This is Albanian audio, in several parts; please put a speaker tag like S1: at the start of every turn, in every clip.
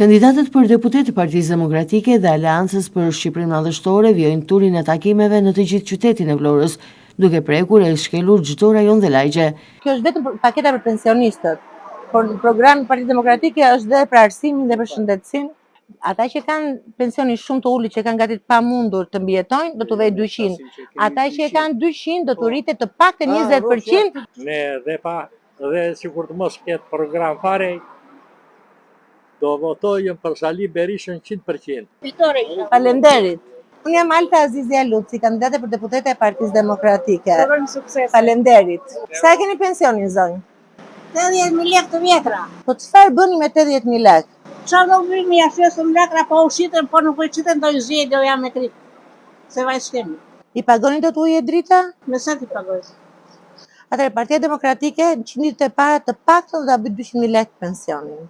S1: Kandidatët për deputetë të Partisë Demokratike dhe Aleancës për Shqipërinë Madhështore vijojnë turin e takimeve në të gjithë qytetin e Vlorës, duke prekur e shkelur çdo rajon dhe lagje.
S2: Kjo është vetëm paketa për pensionistët, por programi i Partisë Demokratike është dhe për arsimin dhe për shëndetësinë. Ata që kanë pensionin shumë të ulët, që kanë gati të pamundur të mbijetojnë, do t'u vejë 200. Ata që e kanë 200 do t'u rritet të paktën 20%.
S3: Ne dhe pa dhe sikur të mos ketë program fare, do votojmë për Sali Berishën 100%.
S2: Fitore. Faleminderit. Unë jam Alta Azizi Haluci, kandidate për deputete e Partisë Demokratike.
S4: Urojmë sukses.
S2: Faleminderit. Sa e keni pensionin zonjë?
S4: 80.000 lekë të vjetra.
S2: Po çfarë bëni me 80.000 lekë?
S4: Çfarë do bëjmë, ja shesim lakra, po u shitën, po nuk u shitën, do i zgjej, do jam me krip. Se vaj s'kemi.
S2: I pagoni dot ujë e drita?
S4: Me sa t'i pagoj?
S2: Atëherë Partia Demokratike në 100 ditët e para të paktën do ta bëjë 200.000 lekë pensionin.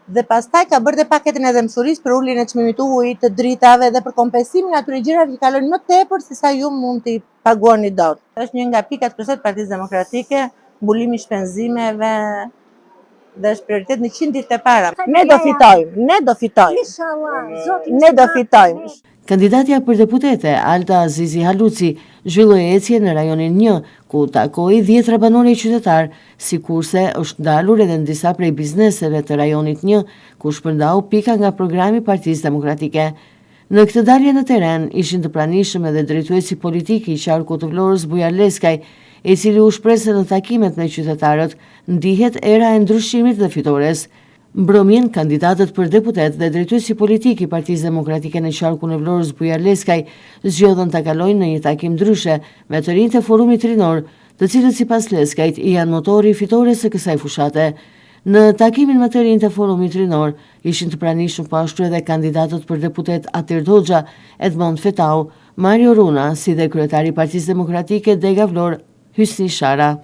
S2: Dhe pastaj ka bërë dhe paketën e dhembshurisë për uljen e çmimit të ujit, të dritave dhe për kompensimin e atyre gjërave që kalojnë më tepër se sa ju mund t'i paguani dot. Është një nga pikat kryesore të Partisë Demokratike, mbulimi i shpenzimeve dhe është prioritet në 100 ditët e para. Ne do fitojmë, ne do fitojmë.
S4: Inshallah, Zoti
S2: Ne do fitojmë.
S1: Kandidatja për deputete, Alta Azizi Haluci, zhvilloi ecje në rajonin një, ku takoi dhjetra banorë e qytetarë, sikurse është ndalur edhe në disa prej bizneseve të rajonit një, ku shpërndau pika nga programi i Partisë Demokratike. Në këtë dalje në terren ishin të pranishëm edhe drejtuesi politik i qarkut të Vlorës Bujar Leskaj, i cili u shpreh se në takimet me qytetarët ndihet era e ndryshimit dhe fitores. Mbrëmjen, kandidatët për deputetë dhe drejtuesi politik i Partisë Demokratike në qarkun e Vlorës Bujar Leskaj zgjodhën ta kalojnë në një takim ndryshe me të rinjtë e Forumit Rinor, të cilët sipas Leskajt janë motori i fitores së kësaj fushate. Në takimin me të rinjtë e Forumit Rinor ishin të pranishëm po ashtu edhe kandidatët për deputetë Atird Hoxha, Edmond Fetau, Mario Runa, si dhe kryetari i Partisë Demokratike Dega Vlorë, Hysni Sharra.